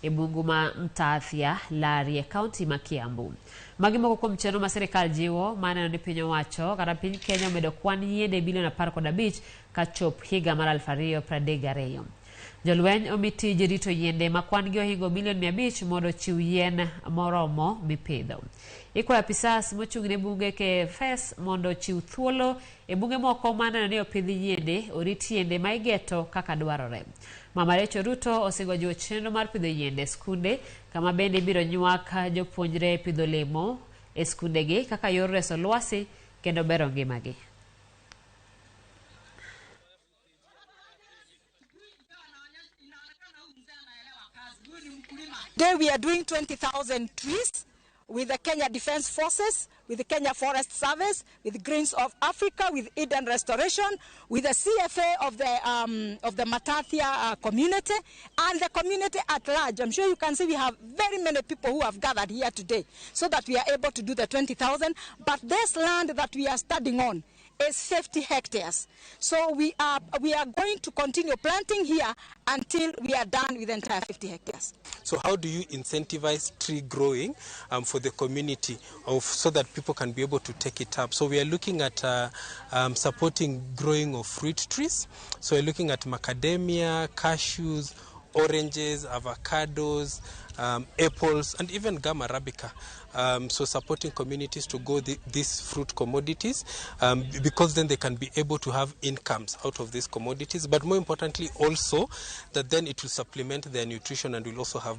E bungu ma Mtathia Lari e kaunti ma Kiambu. Magi moko kuom chenro ma sirikal jiwo mar neno ni piny owacho kata piny Kenya omedo kwan yiende bilion 15 kachop higa mar 2032. Jolweny omi tij rito yiende ma kwan gi ohingo milion 500 mondo ochiw yien moromo mipidho. Ikwayo apisas mochung' ne bunge KFS mondo ochiw thuolo e bunge moko mar neno ni opidh yiende, orit yiende ma igeto kaka dwarore. Mama Rachel Ruto osingo jiwo chenro mar pidho yiende e skunde kama bende ibiro nywak jopuonjre e pidho olemo e skundegi kaka yor reso lwasi kendo bero ngimagi. Today we are doing 20,000 trees with the Kenya Defence Forces, with the Kenya Forest Service, with Greens of Africa, with Eden Restoration, with the CFA of the Matathia community, and the community at large. I'm sure you can see we have very many people who have gathered here today so that we are able to do the 20,000. But this land that we are standing on is 50 hectares. So we are going to continue planting here until we are done with the entire 50 hectares. So how do you incentivize tree growing for the community so that people can be able to take it up? So we are looking at supporting growing of fruit trees. So we're looking at macadamia, cashews, oranges, avocados, apples, and even gum arabica. So supporting communities to grow these fruit commodities because then they can be able to have incomes out of these commodities. But more importantly also that then it will supplement their nutrition and will also have